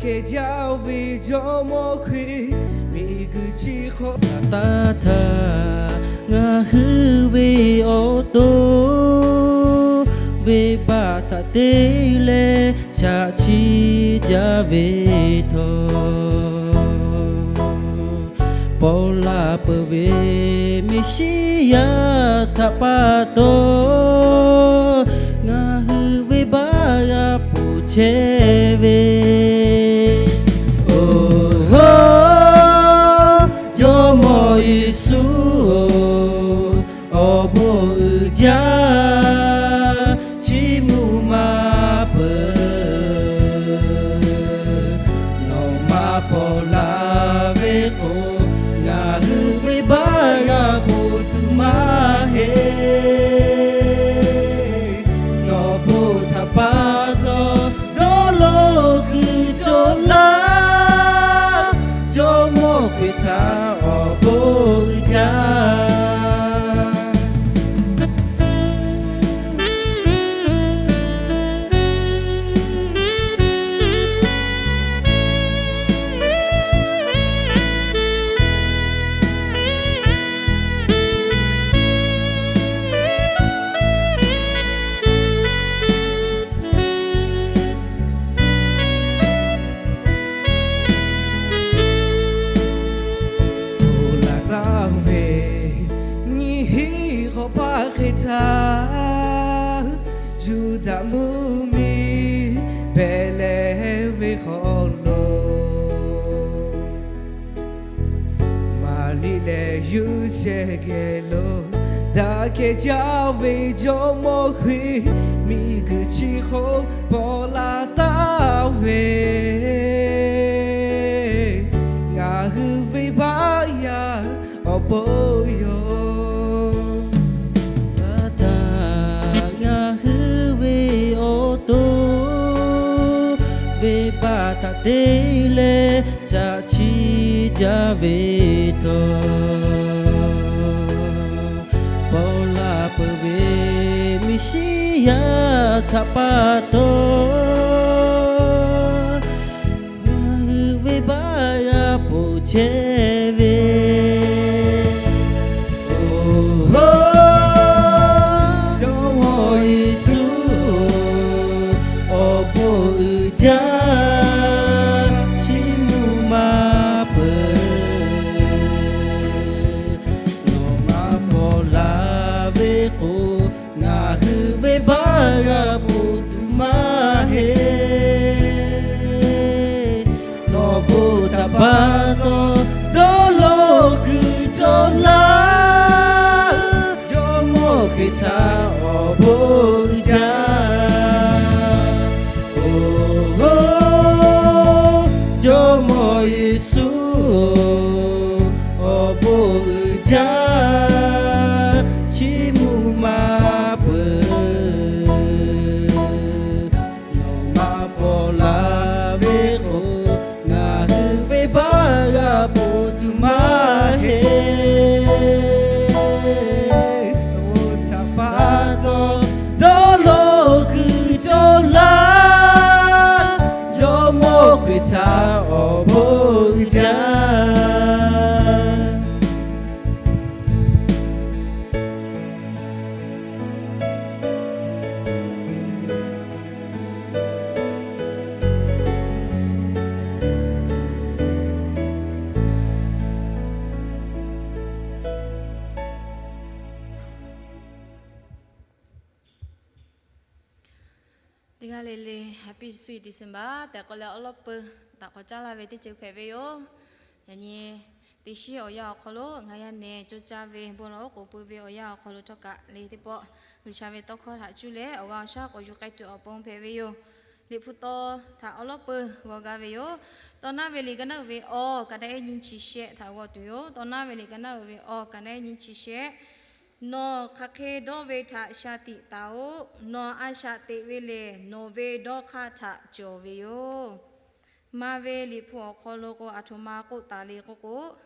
kehˬ jaˇ ve Jawˇmawˇ Hkriꞈ miˬguiˬ chi hk'aw taˇ htaˇ, ngaˬ hui ve awˬ to venˇbaˆ htaꞈ te leh chaꞈ chiˇ jaˇ ve htawˇ, paw la peuˬ ve Meˍsiˉyaꞈ htaꞈ pa taw, ngaˬ hui venˇbaˆ g'a ponˬ chehˇ ve. Oˬ, Jawˇmawˇ Yeˍsuˆ-oˬ, awˬ bon uiˍ jaˇ, chiˇ mvuh maˇ peuˬ. Nawˬ maˇ paw la ve k'o, ngaˬ hui venˇbaˆ g'a ponˬ tuˬ maˇ heˆ. Nawˬ bon htaꞈ pa taw dawˇ law kuiˬ cawˬ laˇ, Jawˇmawˇ Hkriꞈ htaꞈ awˬ bon uiˍ jaˇ. Oˬ, laˬ taˍ ve nyiˇ hinˉ hk'awꞈ paˆ hk'e htaˇ, Yuˇdaꞈ mvuhˇmiˬ Behˍlehˍhehnˍ ve hk'aw lo Maˍriˆ leh Yoˇsehꞈ geh lo daꞈ kehˬ jaˇ ve Jawˇmawˇ Hkriꞈ miˬguiˬ chi hk'oˆ paw la taˍ ve, ngaˬ hui venˇbaˆ yaˇ awˬ bon yoˬ. Taˇ htaˇ ngaˬ hui ve awˬ to venˇbaˆ htaꞈ te leh chaꞈ chiˇ jaˇ ve htawˇ, paw la peuˬ ve Meˍsiˉyaꞈ htaꞈ pa taw, ngaˬ hui venˇbaˆ g'a ponˬ chehˇ ve. Oˬ, Jawˇmawˇ Yeˍsuˆ-oˬ, awˬ bon uiˍ jaˇ, chiˇ mvuh maˇ peuˬ. Nawˬ maˇ paw la ve k'o, ngaˬ hui venˇbaˆ g'a ponˬ tuˬ maˇ heˆ. Nawˬ bon htaꞈ pa taw dawˇ law kuiˬ cawˬ laˇ, Jawˇmawˇ Hkriꞈ htaꞈ awˬ bon uiˍ jaˇ. Oˬ, Jawˇmawˇ Yeˍsuˆ-oˬ, awˬ bon uiˍ jaˇ, chiˇ mvuh maˇ peuˬ. Nawˬ maˇ paw la ve k'o, ngaˬ hui venˇbaˆ g'a ponˬ tuˬ maˇ heˆ. Oˬ, htaꞈ pa taw dawˇ law kuiˬ cawˬ laˇ, Jawˇmawˇ Hkriꞈ htaꞈ awˬ bon uiˍ jaˇ. Teˇ g'aˇ le le Happy Sweet December tehꞈ k'oˆ leh awˉ lawˉ peuˬ taꞈ k'awꞈ caˉ laˇ ve teˇ ceuˬ hpehꞈ ve yoˬ. Yaꞈ nyi teˇ shiˉ awˬ yanˇ awˬ hk'aw lo ngaˬ yaˇ nehˬ cawˇ caˇ ve bon lawˬ oˉ k'oˍ pui ve awˬ yanˇ awˬ hk'aw lo htawˇ kaꞈ le teˇ pawˆ G'uiˬsha ve tawˇ hkawˇ htaꞈ cuˇ leh awˬ g'aˇ awˬ shaˉ k'awꞈ yuˬ k'ai tuˬ awˬ pon hpehꞈ ve yoˬ. Liꞈ hpu taw htaꞈ awˉ lawˉ peuˬ g'aw gaˇ ve yoˬ. Tawˇ naˉ ve liꞈ ka naˉ uiˍ ve awˬ ka naˉ ehˉ nyiˇ chi shehˆ htaꞈ g'aw tuˬ yoˬ. Tawˇ naˉ ve liꞈ ka naˉ uiˍ ve awˬ ka naˉ ehˉ nyiˇ chi shehˆ. Nawˬ hk'aˬ hk'e dawˇ ve htaꞈ shaˍ tiꞈ taˍ-oꞈ. Nawˬ a shaꞈ teꞈ ve lehˬ, nawˬ ve dawˇ hk'aˇ htaꞈ cawˬ ve yoˬ. Maˍ ve liꞈ hpu awˬ hk'aw lo k'o, aˬ htoꞈ ma k'oˆ taˍ le k'oˆ k'o,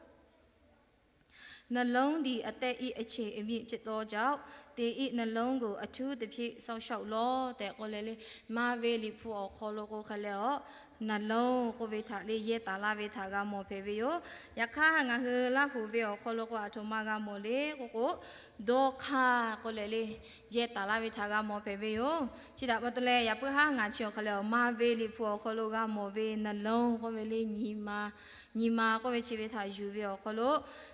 နှလုံးသည် အသက်၏ အချိန်အမြင့် ဖြစ်သောကြောင့် သင်၏နှလုံးကို အထူးသဖြင့် စောင့်ရှောက်လော့ tehꞈ k'oˆ leh le, maˍ ve liꞈ hpu awˬ hk'aw lo k'o hk'e leh awˬ naˍ lonˉ k'oˆ ve htaꞈ le yehˇ taˍ laˇ ve htaꞈ g'a mawˬ hpehꞈ ve yoˬ. Yaꞈ hk'aˇ ngaˬ hui Laˇ huˍ ve awˬ hk'aw lo k'o, aˬ htoꞈ ma g'a mawˬ le k'oˆ k'o, dawˇ hk'aˇ k'oˆ leh le yehˇ taˍ laˇ ve htaꞈ g'a mawˬ hpehꞈ ve yoˬ. Chi htaꞈ pa taw leh, yaꞈ puiˉ haˉ ngaˬ chi awˬ hk'aw lo maˇ ve Liꞈ hpu awˬ hk'aw lo g'a mawˬ ve naˍ lonˉ k'oˆ ve le nyi ma, nyi ma k'oˆ ve chi ve htaꞈ yuˬ ve awˬ hk'aw lo,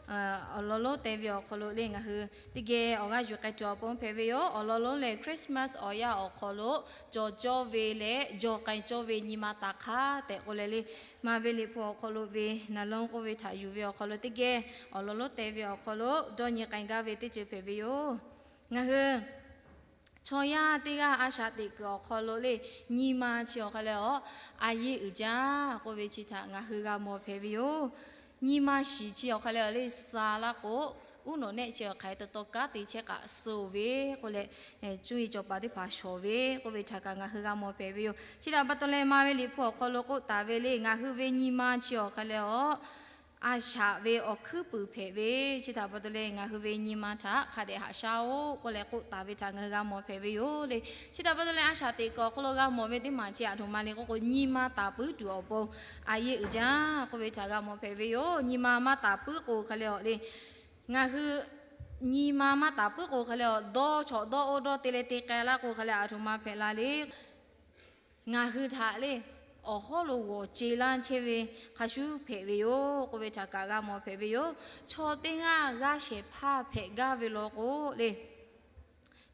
awˬ lawn lonˉ te ve awˬ hk'aw lo le ngaˬ hui teˇ geh awˬ g'aˇ yuˬ k'ai tuˬ awˬ pon hpehꞈ ve yoˬ. Awˬ lawn lonˉ lehˬ, Christmas awˬ yanˇ awˬ hk'aw lo cawˬ cawˇ ve leh jawˬ k'ai cawˇ ve nyi ma taˍ hk'aˇ tehꞈ k'oˆ leh le, maˇ ve Liꞈ hpu awˬ hk'aw lo ve naˍ lonˉ k'oˆ ve htaꞈ yuˬ ve awˬ hk'aw lo teˇ geh awˬ lawn lonˉ te ve awˬ hk'aw lo dawˇ nyi k'ai gaˇ ve teˇ ceuˬ hpehꞈ ve yoˬ. Ngaˬ hui chaw yaˇ teˇ g'aˇ a shaꞈ teꞈ kuiˬ awˬ hk'aw lo le, nyi ma chi awˬ hk'aw leh awˬ a yeˇ uiˍ jaˇ k'oˆ ve chi htaꞈ ngaˬ hui g'a mawˬ hpehꞈ ve yoˬ. Nyi ma shiˍ chi awˬ hk'aw leh awˬ le suh laˇ k'o, uˉ nawꞈ nehˆ chi awˬ hk'aˬ hk'e taw taw kanˉ te chehˇ k'aꞈ suh ve k'oˆ leh, cuˇ yiˍ cawˬ paˍ teˇ hpaˍ shawˍ ve k'oˆ ve htaꞈ kaꞈ ngaˬ hui g'a mawˬ hpehꞈ ve yoˬ. Chi htaꞈ pa taw leh maˇ ve Liꞈ hpu awˬ hk'aw lo k'oˆ taˍ ve le, ngaˬ hui ve nyi ma chi awˬ hk'aw leh awˬ a shaꞈ ve awˬ hkuiˉ puiˍ hpehꞈ ve, chi htaꞈ pa taw leh ngaˬ hui ve nyi ma htaꞈ hk'a dehꞈ haꞈ shaˉ-oˆ k'oˆ leh k'oˆ taˍ ve htaꞈ ngaˬ hui g'a mawˬ hpehꞈ ve yoˬ le. Chi htaꞈ pa taw leh a shaꞈ teꞈ kuiˬ awˬ hk'aw lo g'a mawˬ ve teˇ maˬ chi aˬ htoꞈ ma le k'oˆ k'o, nyi ma taˍ puiˉ tuˬ awˬ pon a yeˇ uiˍ jaˇ k'oˆ ve htaꞈ g'a mawˬ hpehꞈ ve yoˬ. Nyi ma maˇ taˍ puiˉ k'o hk'aˬ leh awˬ le, ngaˬ hui nyi ma maˇ taˍ puiˉ k'o hk'aˬ leh awˬ dawˇ chawꞈ dawˇ oˇ dawˇ te leh te k'ai laˇ k'o hk'aˬ leh aˬ htoꞈ ma hpehꞈ la le. Ngaˬ hui htaꞈ le awˬ hawˉ lo g'awˬ ce laˇ chehˇ ve hk'a shuˉ hpehꞈ ve yoˬ k'oˆ ve htaꞈ kaꞈ g'a mawˬ hpehꞈ ve yoˬ. Chaw teˇ g'aˇ g'aˇ shehˍ hpaˇ hpehꞈ gaˇ ve law k'o le,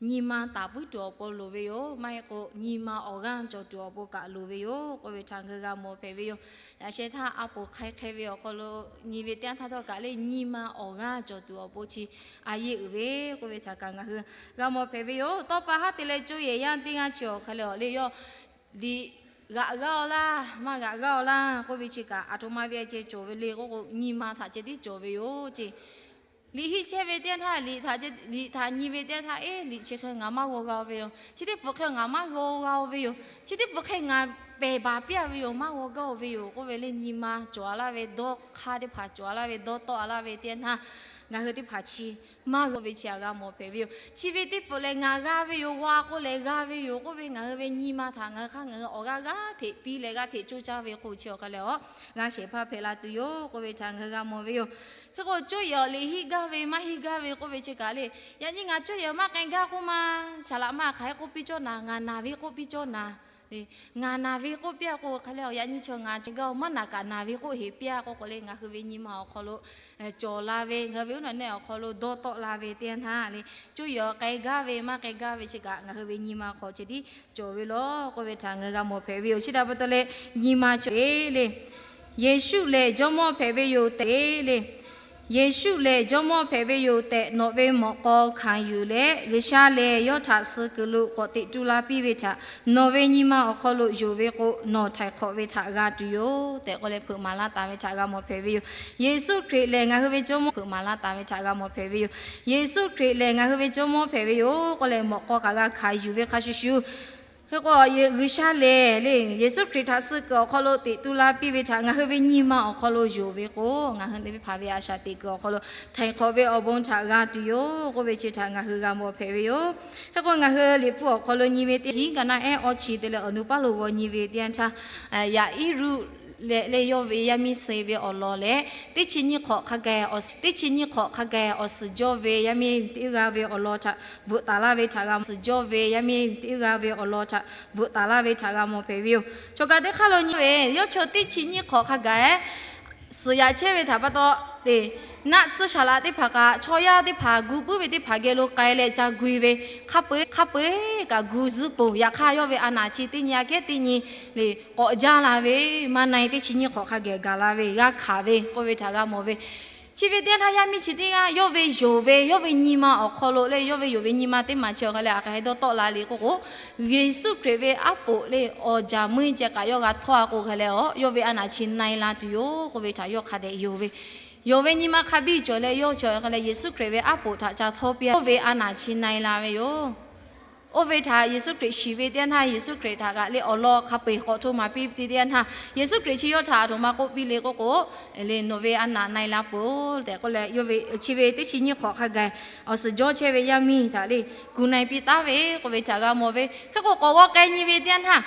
nyi ma taˍ puiˉ tuˬ awˬ pon loˍ ve yoˬ. Maˇ heˆ k'o nyi ma awˬ g'aˇ cawˬ tuˬ awˬ pon kaꞈ loˍ ve yoˬ k'oˆ ve htaꞈ ngaˬ hui g'a mawˬ hpehꞈ ve yoˬ. Yaꞈ sheh htaˇ a poˍ hk'ai hk'e ve awˬ hk'aw lo nyi ve teˇ yanˇ htaˇ htawˇ kaꞈ le nyi ma awˬ g'aˇ cawˬ tuˬ awˬ pon chi a yeˇ uiˍ ve k'oˆ ve htaꞈ kaꞈ ngaˬ hui g'a mawˬ hpehꞈ ve yoˬ. Tawˇ pa haˉ te leh coˇ yehˬ yaˇ teˇ g'aˇ chi awˬ hk'aˬ leh awˬ le yawˇ liꞈ g'aꞈ g'aˇ-oˬ laˇ, maˇ g'aꞈ g'aˇ-oˬ laˇ k'oˆ ve chi kaꞈ aˬ htoꞈ ma ve ceh cawˬ ve le k'oˆ k'o, nyi ma htaꞈ ceh tiˉ cawˬ ve yoˬ ceˇ. Liꞈ hiˆ chehˇ ve teˇ yanˇ htaˇ, liꞈ htaꞈ nyi ve teˇ yanˇ htaˇ, eˉ, liꞈ chi hk'e ngaˬ maˇ g'aw g'a-o ve yoˬ. Chi teˇ hpfuhˍ hk'e ngaˬ maˇ g'aw g'a-o ve yoˬ. Chi teˇ hpfuhˍ hk'e ngaˬ pehˬ baˬ piˇ-a ve yoˬ, maˇ g'aw gaˇ-oˬ ve yoˬ k'oˆ ve le, nyi ma cawˬ-a laˇ ve dawˇ hk'aˇ teˇ hpaˍ cawˬ-a laˇ ve dawˇ tawˆ-a laˇ ve teˇ yanˇ htaˇ, ngaˬ hui teˇ hpaˍ chi maˇ g'a ve chi htaꞈ g'a mawˬ hpehꞈ ve yoˬ. Chi ve teˇ hpfuhˍ lehˬ ngaˬ g'a ve yoˬ, g'a k'oˆ leh g'a ve yoˬ k'oˆ ve ngaˬ hui ve nyi ma htaꞈ ngaˬ hui hk'aˇ ngaˬ hui awˬ g'aˇ g'aˇ hteꞈ piˇ leh g'aˇ hteꞈ coˇ caˇ ve k'o chi awˬ hk'aˬ leh awˬ g'aˇ shehˍ hpaˇ hpehꞈ la tuˬ yoˬ k'oˆ ve htaꞈ ngaˬ hui g'a mawˬ ve yoˬ. Hk'e k'o coˇ yehˬ awˬ liꞈ hiˆ gaˇ ve maˇ hiˆ gaˇ ve k'oˆ ve chi kaꞈ le, yaꞈ nyi ngaˬ coˇ yehˬ maˇ k'ai gaˇ k'oˆ ma, shaˍ laꞈ ma hk'aˬ hk'e k'oˆ piˇ cawˇ naˍ, ngaˬ naˬ ve k'oˆ piˇ cawˇ naˍ. Ngaˬ naˬ ve k'oˆ piˇ-a k'o hk'aˬ leh awˬ yaꞈ nyi chi ngaˬ gaˇ-oˬ, maˇ naˬ kaꞈ naˬ ve k'oˆ heˍ piˇ-a k'oˆ k'o le, ngaˬ hui ve nyi ma awˬ hk'aw lo cawˬ la ve, ngaˬ hui ve uˉ nawꞈ nehˆ awˬ hk'aw lo dawˇ tawˆ la ve teˇ yanˇ htaˇ le, coˇ yehˬ k'ai gaˇ ve maˇ k'ai gaˇ ve chi kaꞈ ngaˬ hui ve nyi ma hk'aw ceh tiˉ cawˬ ve law k'oˆ ve htaꞈ ngaˬ hui g'a mawˬ hpehꞈ ve yoˬ. Chi htaꞈ pa taw leh nyi ma cawˬ-e le, Yeˍsuˆ lehˬ Jawˇmawˇ hpehꞈ ve yoˬ tehꞈ le, Yeˍsuˆ lehˬ Jawˇmawˇ hpehꞈ ve yoˬ tehꞈ nawˬ ve mawꞈ k'aw hkanˍ yuˬ leh, G'uiˬsha lehˬ yawˇ htaꞈ suh kuiˬ lo k'awꞈ teꞈ tu la piˇ ve htaꞈ nawˬ ve nyi ma awˬ hk'aw lo yonˍ ve k'o, nawˬ htaiˍ hk'awꞈ ve htaꞈ g'a tuˬ yoˬ tehꞈ k'oˆ leh hpeuꞈ maˍ laˇ taˍ ve htaꞈ g'a mawˬ hpehꞈ ve yoˬ. Yeˍsuˆ Hkriꞈ lehˬ ngaˬ hui ve Jawˇmawˇ hpeuꞈ maˍ laˇ taˍ ve htaꞈ g'a mawˬ hpehꞈ ve yoˬ. Yeˍsuˆ Hkriꞈ lehˬ ngaˬ hui ve Jawˇmawˇ hpehꞈ ve yoˬ k'oˆ leh mawꞈ k'aw kaꞈ g'a hkanˍ yuˬ ve hk'a shuˍ shuˍ, hk'e k'o G'uiˬsha lehˬ le, Yeˍsuˆ Hkriꞈ htaꞈ suh kuiˬ awˬ hk'aw lo teꞈ tu la piˇ ve htaꞈ ngaˬ hui ve nyi ma awˬ hk'aw lo yonˍ ve k'o, ngaˬ hui ve hpaˍ ve a shaꞈ teꞈ kuiˬ awˬ hk'aw lo htaiˍ hk'awꞈ ve awˬ bon htaꞈ g'a tuˬ yoˬ k'oˆ ve chi htaꞈ ngaˬ hui g'a mawˬ hpehꞈ ve yoˬ. Hk'e k'o ngaˬ hui Liꞈ hpu awˬ hk'aw lo nyi ve teˇ hinˉ ka naˆ ehˉ awˇ chi te leh awˬ nu paˉ lo g'aw nyi ve teˇ yanˇ htaˇ, Yaˍiˉruˆ leh le yawˇ ve yaˇ miˇ suh ve awˬ lawn leh, teˇ chi nyiˇ hk'awꞈ hk'a gaˬ, teˇ chi nyiˇ hk'awꞈ hk'a gaˬ awˬ suhˍ jawˇ ve yaˇ miˇ teˇ g'aˇ ve awˬ lawn htaꞈ bvuhꞈ taˍ laˇ ve htaꞈ g'a mawˬ, suhˍ jawˇ ve yaˇ miˇ teˇ g'aˇ ve awˬ lawn htaꞈ bvuhꞈ taˍ laˇ ve htaꞈ g'a mawˬ hpehꞈ ve yoˬ. Chaw kaꞈ teˇ hk'aˇ lo nyi ve, yawˇ chaw teˇ chi nyiˇ hk'awꞈ hk'a gaˬ suhˍ yaꞈ chehˇ ve htaꞈ pa taw, naˆ tsuhˇ shaˍ laꞈ teˇ hpaˍ kaꞈ chaw yaˇ teˇ hpaˍ gu puiˉ ve teˇ hpaˍ geh lo k'ai leh ca gu-e ve, hk'a peu-eˬ hk'a peu-eˬ kaꞈ gu zuhˆ peuˬ. Yaꞈ hk'aˇ yawˇ ve a naˍ chi teˇ nyi aꞈ kehˉ teˇ nyi le k'awꞈ jaˇ la ve, maˇ na-e teˇ chi nyiˇ hk'awꞈ hk'a gaˬ gaˬ la ve g'a hkanˍ ve k'oˆ ve htaꞈ g'a mawˬ ve. Chi ve teˇ yanˇ htaˇ yaˇ miˇ chi teˇ g'aˇ yawˇ ve yonˍ ve, yawˇ ve nyi ma awˬ hk'aw lo le, yawˇ ve yonˍ ve nyi ma teˇ maˬ chi awˬ hk'a leh a hk'aˬ hk'e dawˇ tawˆ la le k'oˆ k'o, Yeˍsuˆ Hkriꞈ ve aˉ poꞈ le awˬ jaˍ meuˇ ceh kaꞈ yawˇ g'a htawˇ a k'o hk'a leh awˬ yawˇ ve a naˍ chi na-e la tuˬ yoˬ k'oˆ ve htaꞈ yawˇ hk'a dehꞈ yonˍ ve. Yonˍ ve nyi ma hk'a biˇ cawˬ leh yawˇ chi awˬ hk'a leh Yeˍsuˆ Hkriꞈ ve aˉ poꞈ htaꞈ ca htawˇ piˇ-a, yawˇ ve a naˍ chi na-e la ve yoˬ. Oˇ ve htaꞈ Yeˍsuˆ Hkriꞈ shiˍ ve teˇ yanˇ htaˇ, Yeˍsuˆ Hkriꞈ htaꞈ kaꞈ le awˬ lawn hk'a peu-eˬ k'awꞈ hto maˍ piˇ ve teˇ yanˇ htaˇ, Yeˍsuˆ Hkriꞈ chi yawˇ htaꞈ aˬ htoꞈ ma k'oˆ piˇ le k'oˆ k'o, le nawˬ ve a naˍ na-e la peuˬ tehꞈ k'oˆ leh, yawˇ ve chi ve teˇ chi nyiˇ hk'awꞈ hk'a gaˬ awˬ suhˍ jawˇ chehˇ ve yaˇ miˇ htaꞈ le gu na-e piˇ taˉ ve k'oˆ ve htaꞈ g'a mawˬ ve. Hk'e k'o k'awꞈ g'aw k'ai nyi ve teˇ yanˇ htaˇ,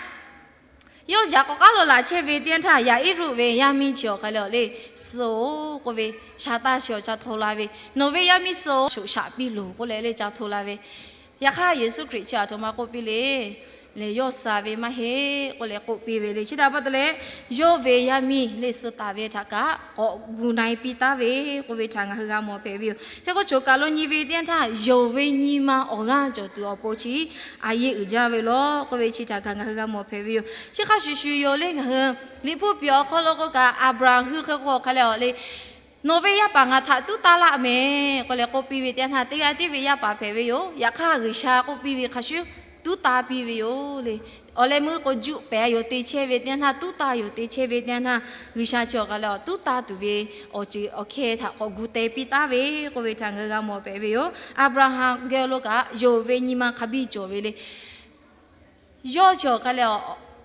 Yawˇ yaꞈ k'awꞈ k'aˉ lo laꞈ chehˇ ve teˇ yanˇ htaˇ, Yaˍiˉruˆ ve yaˇ miˇ chi awˬ hk'a leh awˬ le, suh-oˬ k'oˆ ve, sha taˇ chi awˬ ca hto la ve, nawˬ ve yaˇ miˇ suh-oˬ, shoꞈ shaꞈ piˇ loˬ k'oˆ leh le ca hto la ve. Yaꞈ hk'aˇ Yeˍsuˆ Hkriꞈ chi aˬ htoꞈ ma k'oˆ piˇ le, le yawˇ suh ve maˇ heˆ k'oˆ leh k'oˆ piˇ ve le. Chi htaꞈ pa taw leh, yawˇ ve yaˇ miˇ le suh taˍ ve htaꞈ kaꞈ k'awꞈ gu na-e piˇ taˍ ve k'oˆ ve htaꞈ ngaˬ hui g'a mawˬ hpehꞈ ve yoˬ. Hk'e k'o, choˬ kaˬ lo nyi ve teˇ yanˇ htaˇ, yonˍ ve nyi ma awˬ g'aˇ cawˬ tuˬ awˬ pon chi a yeˇ uiˍ jaˇ ve yoˬ k'oˆ ve chi htaꞈ kaꞈ ngaˬ hui g'a mawˬ hpehꞈ ve yoˬ. Chi hk'a shuˍ shuˍ yoˬ le, ngaˬ hui Liꞈ hpu piˍ awˬ hk'aw lo k'o kaꞈ, Aˍbraˍhanˍ hui hk'e k'o hk'a leh awˬ le, nawˬ ve yaˇ paˍ ngaˬ htaꞈ tuˉ taˇ laˇ mehˍ k'oˆ leh k'oˆ piˇ ve teˇ yanˇ htaˇ, teˇ g'aˇ tiˉ ve yaˇ paˍ hpehꞈ ve yoˬ. Yaꞈ hk'aˇ G'uiˬsha k'oˆ piˇ ve hk'a shuˍ, tuˉ taˇ piˇ ve yoˬ le. Awˬ leh meuˇ k'o, juˆ pehˍ yoˬ te chehˇ ve teˇ yanˇ htaˇ, tuˉ taˇ yoˬ te chehˇ ve teˇ yanˇ htaˇ, G'uiˬsha chi awˬ hk'a leh awˬ tuˉ taˇ tuˬ ve awˬ ceuˬ awˬ hkeh htaꞈ k'awꞈ gu teh piˇ taˍ ve k'oˆ ve htaꞈ ngaˬ hui g'a mawˬ hpehꞈ ve yoˬ. Aˍbraˍhanˍ geh lo kaꞈ yonˍ ve nyi ma hk'a biˇ cawˬ ve le. Yawˇ chi awˬ hk'a leh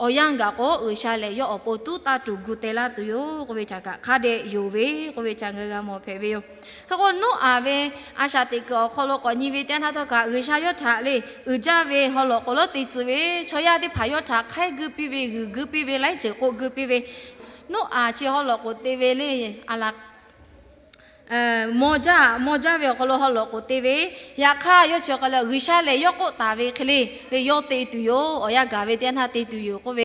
awˬ yanˇ gaˬ k'o, G'uiˬsha lehˬ yawˇ awˬ pon tuˉ taˇ tuˬ gu teh laˇ tuˬ yoˬ k'oˆ ve htaꞈ kaꞈ hk'a dehꞈ yonˍ ve k'oˆ ve htaꞈ ngaˬ hui g'a mawˬ hpehꞈ ve yoˬ. Hk'e k'o, Noˉaꞈ ve a shaꞈ teꞈ kuiˬ awˬ hk'aw lo k'awꞈ nyi ve teˇ yanˇ htaˇ htawˇ kaꞈ, G'uiˬsha yawˇ htaꞈ le uiˍ jaˇ ve haw lawꞈ k'oˍ lonˉ te tcuh ve, chaw yaˇ teˇ hpaˍ yawˇ htaꞈ hk'aiˉ guˇ piˇ ve, g'uiˬ guˇ piˇ ve, laiˉ ceuˬ k'oˆ guˇ piˇ ve, Noˉaꞈ chi haw lawꞈ k'oˍ te ve le, a laˬ maw jaˇ maw jaˇ ve awˬ hk'aw lo haw lawꞈ k'oˍ te ve, yaꞈ hk'aˇ yawˇ chi awˬ hk'a leh G'uiˬsha lehˬ yawˇ k'oˆ taˍ ve hk'e le, le yawˇ te tuˬ yoˬ, awˬ yanˇ gaˬ ve teˇ yanˇ htaˇ te tuˬ yoˬ k'oˆ ve